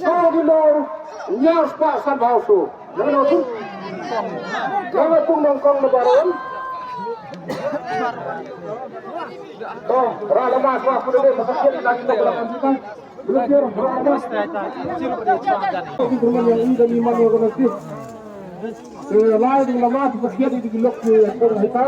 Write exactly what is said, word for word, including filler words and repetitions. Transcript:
Sawkun Nor, ïa spah san phew saw. Ïa pung nongkong na baron. To, ra lama swa ku dei, masa kian na kita pula kan kita. Belum dia, ra lama. Kita yang ini dan iman yang kena sih. Eh, lai di lama, kita kian di lok, eh, pun kita.